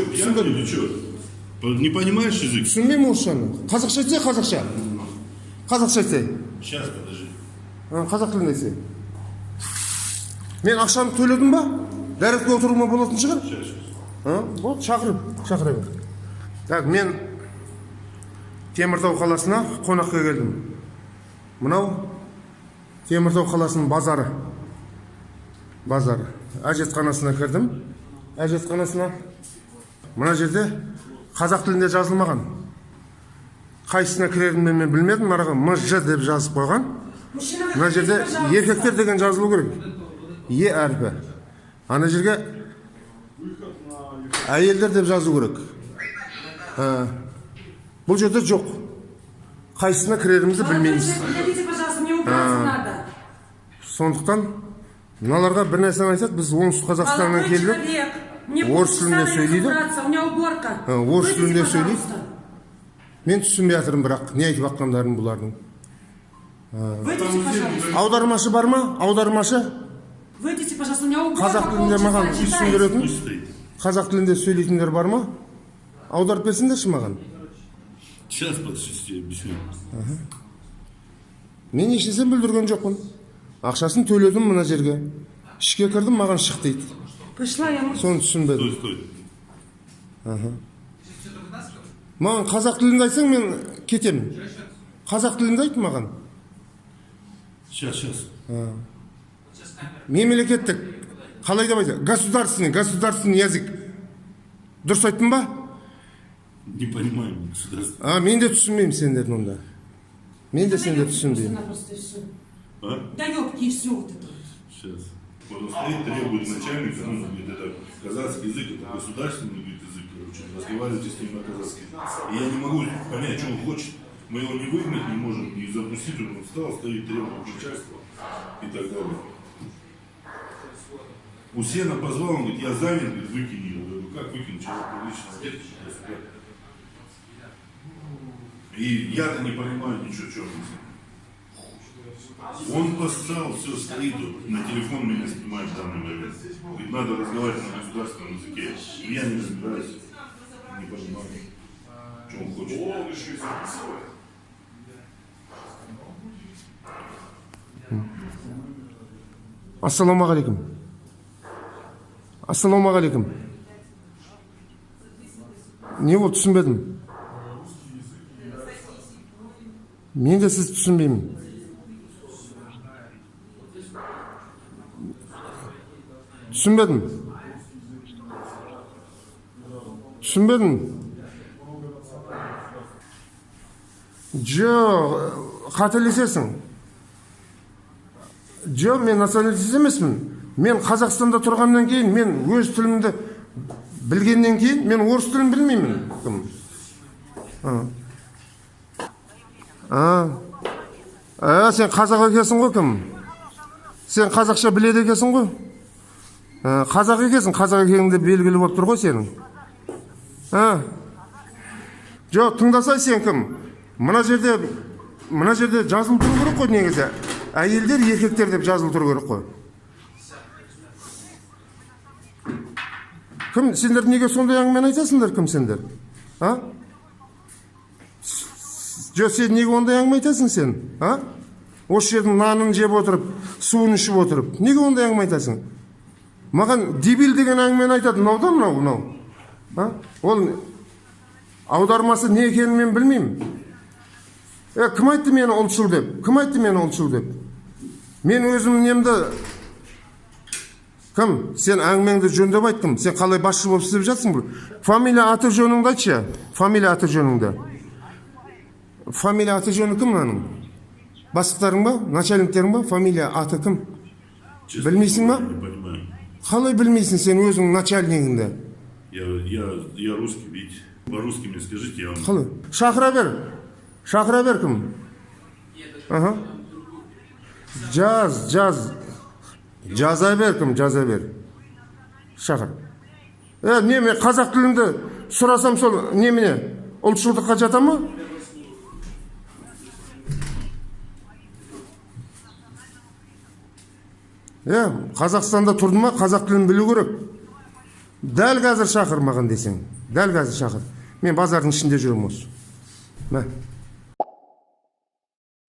Ты что, пьяный или что? Не понимаешь язык? Түсінбеймін орысшаны. Қазақша айтсай, қазақша. Қазақша айтсай. Сейчас, подожди. А, қазақ тілінде айтсай. Мен ақшаны төледім ба? Дәретке отыруыма болатын шығар? Сейчас, сейчас. А, болды, шақыр, шақыра бер. Так, мен Теміртау қаласына қонаққа келдім. Мынау Теміртау қаласының базары. Базар. Әжетханасына кірдім. Әжетханасына. Мына жерде қазақ тілінде жазылмаған. Қайсысына кірерімді мен білмедім. Араға МЖ деп жазып қойған. Мужчина, Мына жерде выходите, пожалуйста. Еркектер деген жазылу керек. Е әрпі. Ана жерге әйелдер деп жазу керек. Ә, бұл жерде жоқ. Қайсысына кірерімізді Молодой білмейміз. человек, выходите, пожалуйста, мне убраться надо. Сондықтан мыналарға бір нәрсені айтады, біз Оңтүстік Қазақстаннан Молодой келдік. человек, мне Орыс полчаса тілінде надо сөйлейді. убраться, у меня уборка. А, орыс Выйдите, тілінде сөйлейді. пожалуйста. Мен түсінбей жатырмын бірақ, не айтып жатқандарын бұлардың. Выйдите, пожалуйста. Аудармашы бар ма? Аудармашы? Выйдите, пожалуйста, у меня уборка Қазақ тілінде полчаса, маған читайте. түсіндіретін, Пусть стоит. Қазақ тілінде сөйлейтіндер бар ма? Аударып берсеңдерші маған. Сейчас, подожди, я объясню. Мен ешнәрсе бүлдірген жоқпын. Ақшасын төледім мына жерге. Ішке кірдім, маған шық дейді. Пошла я, мужчина. Соны түсінбедім. Стой, стой. Маған қазақ тілінде айтсаң, мен кетемін. Қазақ тілінде айт маған. Сейчас, сейчас. Мемлекеттік қалай деп айтады? Государственный, государственный язык. Дұрыс айттым ба? Не понимаю государство. А, мен де түсінбеймін сендердің онда. Мен де сендерді түсінбеймін. Просто-напросто и всё. А? Да ёбки и все вот это вот. Сейчас. Вот он стоит, требует начальника, ну, говорит, это казахский язык, это государственный, говорит, язык, короче, разговаривайте с ним на казахском. И я не могу понять, что он хочет. Мы его не выгнать не можем, не запустить, он встал, стоит, требует начальства и так далее. Усена позвал, он говорит, я занят, говорит, выкинь его. Я говорю, как выкинуть, человек прилично одет, туда-сюда. И я-то не понимаю ничего, что он Он поссал, все стоит, вот, на телефон меня снимает в данный момент. Говорит, надо разговаривать на государственном языке. Я не разбираюсь, не понимаю, что он хочет. Он еще и записывает. Ассалаумағалейкум. Ассалаумағалейкум. Не болды, түсінбедім. Мен де сізді түсінбеймін. Түсінбедім. Түсінбедім. Жоқ, қателесесің. Жоқ, мен националист емеспін. Мен Қазақстанда тұрғаннан кейін, мен өз тілімді білгеннен кейін, мен орыс тілін білмеймін. Кім? А. А. А, сен қазақ екенсің ғой, кім? Сен қазақша біледі екенсің ғой? А, қазақ екенсің, қазақ екенің де белгілі болып тұр ғой сенің. А. Жоқ, тыңдасай сен кім? Мына жерде жазылып тұру керек қой негізі. Әйелдер, еркектер деп жазылып тұру керек қой. Кім, сендер неге сондай әңгімені айтасыңдар, кім сендер? А? Жоқ, сен неге ондай әңгіме айтасың сен? А? Осы жердің нанын жеп отырып, суын ішіп отырып, неге ондай әңгіме айтасың? Маған дебил деген әңгімені айтады, мынау да мынау, мынау. А? Ол аудармасы не екенін мен білмеймін. Е, кім айтты мені ұлтшыл деп? Кім айтты мені ұлтшыл деп? Мен өзім немді. Кім? Сен әңгімеңді жөндеп айттым. Сен қалай басшы болып істеп жатсың бұл? Фамилия, аты жөніңді айтшы. Фамилия, аты жөніңді. Фамилия, аты жөні кім мынаның? Бастықтарың ба? Начальниктерің ба? Фамилия, аты кім? Честно Білмейсің ба? говоря, не понимаю. Қалай білмейсің сен өзің начальнигіңді? Я русский, видите? По-русски мне скажите, я вам. Қалай? Шақыра бер. Шақыра бер кім? Аха. Жаз, жаз. Жаза бер кім, жаза бер. Шақыр. Е, не, мен қазақ тілінде сұрасам сол немене? Ұлтшылдыққа жата ма? Е, Қазақстанда тұрды ма, қазақ тілін білу керек. Дәл қазір шақыр маған десең. Дәл қазір шақыр. Мен базардың ішінде жүремін осы. Мә.